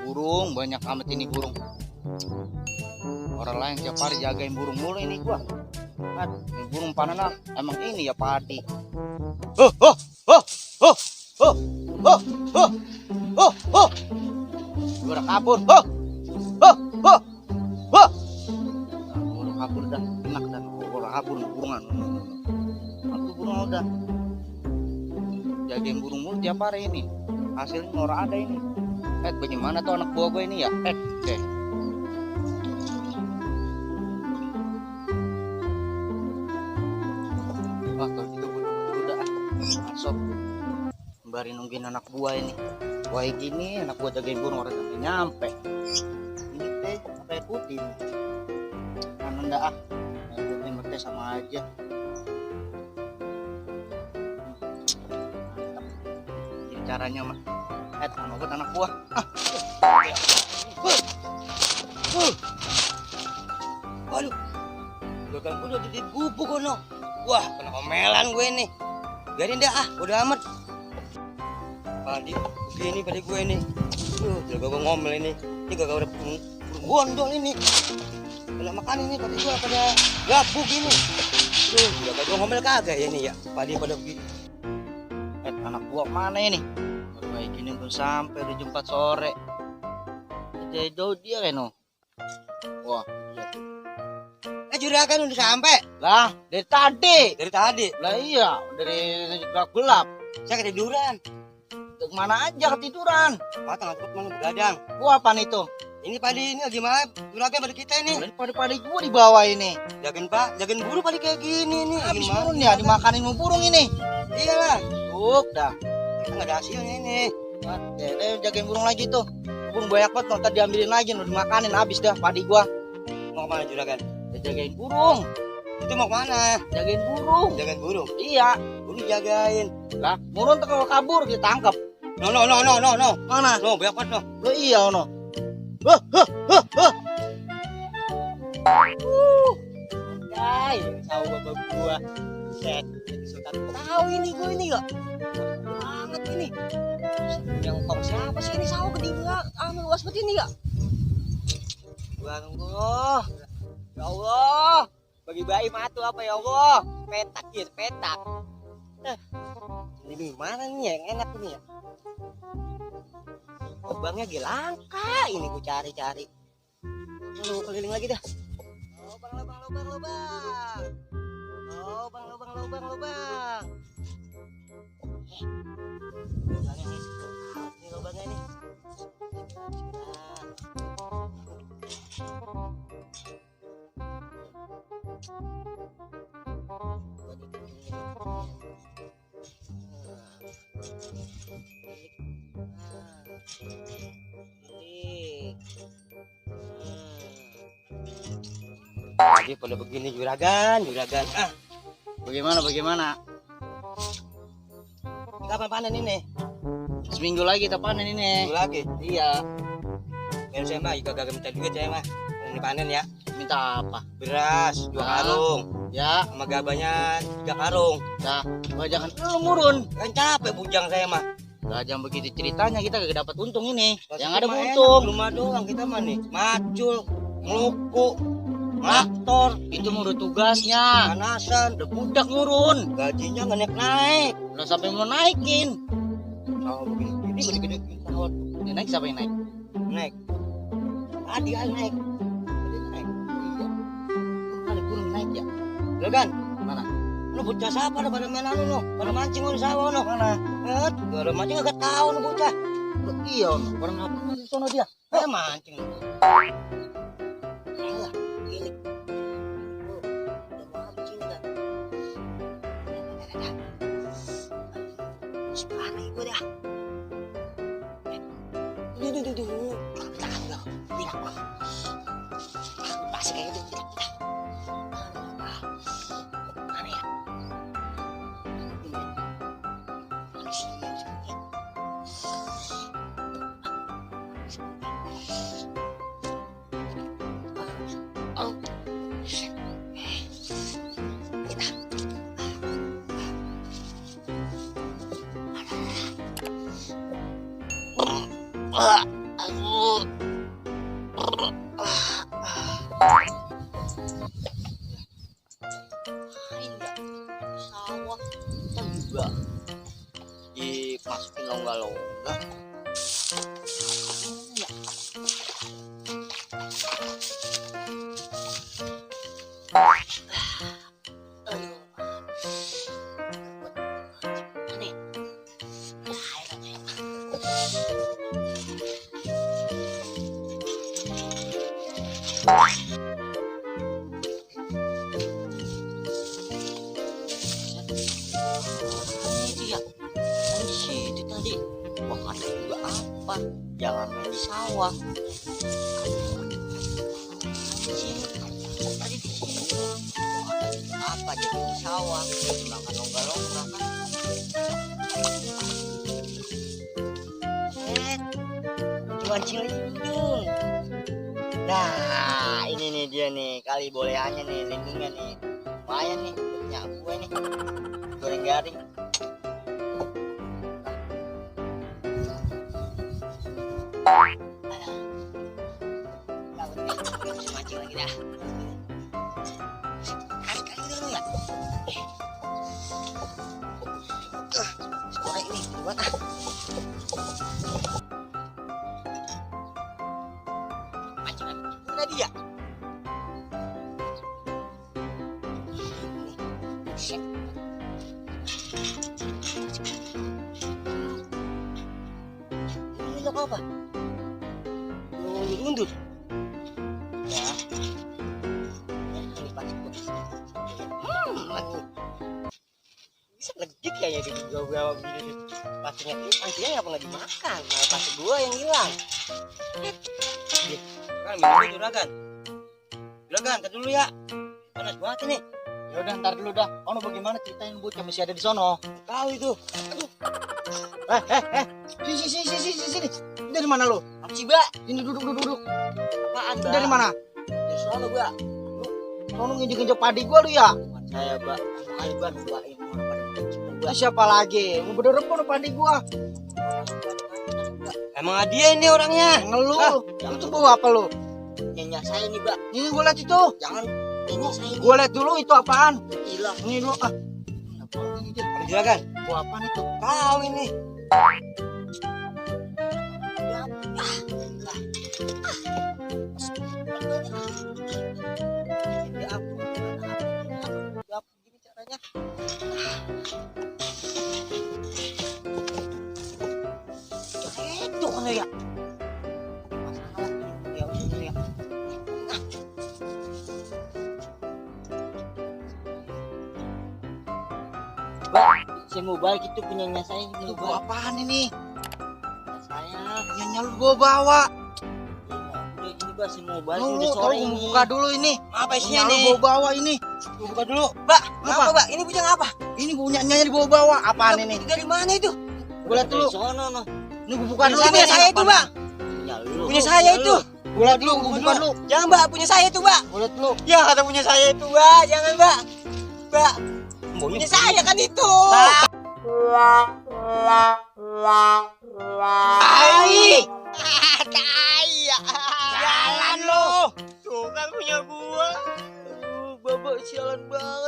Burung banyak amat ini burung. Orang lain tiap hari jagain burung mulu ini gua. Ini burung panana emang ini ya padi. Oh oh oh oh oh oh oh oh oh. Gua udah kabur. Oh oh oh oh. Gua udah kabur dah. Enak dah. Gua udah kabur burungan. Aku burung udah. Jagain burung mulu tiap hari ini. Hasilnya orang ada ini. Bagaimana tuh anak buah gue ini ya? Deh. Wah, kalau gitu udah masuk. Sembari nungguin anak buah ini. Wah, gini anak buah jagain burung orang sampai nyampe. Ini teh air putih. Kanan dah air putih mereka sama aja. Ini caranya mah. Buat anak buah. Waduh, belakang gue udah di gubuk kono. Wah, kena omelan gue nih. Biarin dah udah amat. Padi begini padi gue nih. Jaga gue ngomel ini. Ini gak udah gondol ini. Kena makan ini padi gue pada gabuk ini. Jaga gue ngomel kagak ya ini ya. Padi pada begini. Anak buah mana ini? Kayak gini belum sampai udah jam 4 sore. Jauh dia kan no. Wah, iya. Juragan udah sampai. Lah, dari tadi. Dari tadi. Lah iya, dari gelap. Saya ketiduran. Kemana aja ketiduran? Matang aku mana begadang. Gua apaan itu? Ini padi ini lagi mana? Juragan pada kita ini. Padi gua di bawah ini. Jagain Pak, jagain burung padi kayak gini nih. Habis burung ya dimakanin mau burung ini. Iyalah. Dah. Kita nggak ada hasilnya ini. Deh jagain burung lagi tuh. Burung banyak banget, ntar diambilin lagi, udah dimakanin habis dah padi gua. Mau kemana juragan? Jagain burung. Itu mau kemana? Jagain burung. Jagain burung. Iya. Burung jagain. Lah, burung tuh kalau kabur kita tangkap. No. Mana? No, banyak banget no. Lo iya no. Ay, tahu bapak gua. Set, sultan tahu ini gua ini enggak. Banget ini. Yang kau siapa sih ini sawo gede enggak? Luas banget ini ya. Allah. Ya Allah. Bagi bayi matu apa ya Allah? Petak ya, petak. Ini mana nih yang enak ini ya? Lubangnya gila langka ini ku cari-cari. Lalu keliling lagi dah. Lubang. Lubangnya nih. Ini lubangnya nih. Lagi pada begini juragan. Bagaimana? Kapan panen ini? Seminggu lagi kita panen ini. Seminggu lagi? Iya. Yang saya mah juga gak minta duit saya mah. Ini panen ya. Minta apa? Beras 2 karung. Ya. Sama gabahnya 3 karung. Nah, jangan lu murun. Kan capek bujang saya mah. Lah jangan begitu ceritanya, kita gak dapat untung ini. Mas yang ada mah untung. Enak, rumah doang kita mah nih. Macul, ngeluku, traktor. Itu mau udah tugasnya. Panasan, Udah budak ngurun. gajinya nggak naik. Udah sampai mau naikin. Sawah begini, ini gede-gede sawah. Yang naik siapa yang naik? Naik. Tadi kan naik. Tadi naik. Iya. Kali burung naik ya. Juragan, Mana? Lu bocah siapa pada main anu no? Pada mancing di sawah no. Mana? Pada mancing agak tahu no bocah. Iya, orang apa di sono dia? Mancing. Salah, ini. Udah mancing dah. Sekarang gue dah. Duh. Tahan dah. Tidak. Masih kayak gitu. Mana ya? Manusia sebenarnya. Sawah kan juga dimasukin longga-longga. Aduh. Aneh. Itu tadi wah ada juga apa jangan main di sawah anjing tadi di sini wah ada apa jadi di sawah makan longga-longga kan mancing lagi dong. Nah ini nih dia nih kali bolehannya nih lingkungan nih lumayan nih punya gue nih goreng garing. Mancing lagi dah. Kali dulu ya. Suara ini buat mancing lagi. Mana dia? Ini apa? Undur. Ya. Ini pasti gua. Bisa legit kayaknya di gua gini. Pastinya ini pastinya ngapa nggak dimakan? Malah pasti gua yang hilang. Kan minum itu Juragan. Juragan, tar dulu ya. Panas banget ini. Ya udah ntar dulu dah. Ono bagaimana ceritain bocah masih ada di sono? Tahu itu. Aduh. Sini. Dari mana lo? Apa sih, Mbak? Sini duduk. Apaan, Mbak? Dari mana? Dari sono, Mbak. Sono nginjek-injek padi gua lu ya? Saya, Mbak. Makanya Mbak nubain orang pada mancing, Mbak. Siapa lagi? Mau bener apa padi gua? Emang dia ini orangnya. Ngeluh. Itu bawa apa lu? Nyanyi saya nih, Mbak. Ini gua lihat itu. Jangan nyanyi saya. Gua lihat dulu itu apaan? Hilang. Ini dulu ah. Ada Juragan. Gua apaan itu? Tahu ini. Gini caranya. Itu kan ya. Si mobile itu punyanya saya ini. Itu gua apaan ini? Saya. Punyanya lu gua bawa. Udah gini Mbak, si mobile Lu udah tahu sore gua ini. buka dulu ini. Apa isinya Punya lu nih? gua bawa ini. Gua buka dulu. Mbak, apa, Mbak? Ini punya apa? Ini punyanya dibawa-bawa. Apaan ini? Dari mana itu? Gua lihat dulu. Dari sono, no. Ini gua buka dulu. Punya saya itu, Bang. Punya lu. Punya saya itu. Gua lihat dulu, gua buka dulu. Jangan, Mbak, punya saya itu, Mbak. Gua lihat dulu. Ya, kata punya saya itu, Mbak. Jangan, Mbak. Mbak. Punya saya kan itu. Ai! Kaya. Jalan lo. Tuh kan punya gua. Babak sialan banget.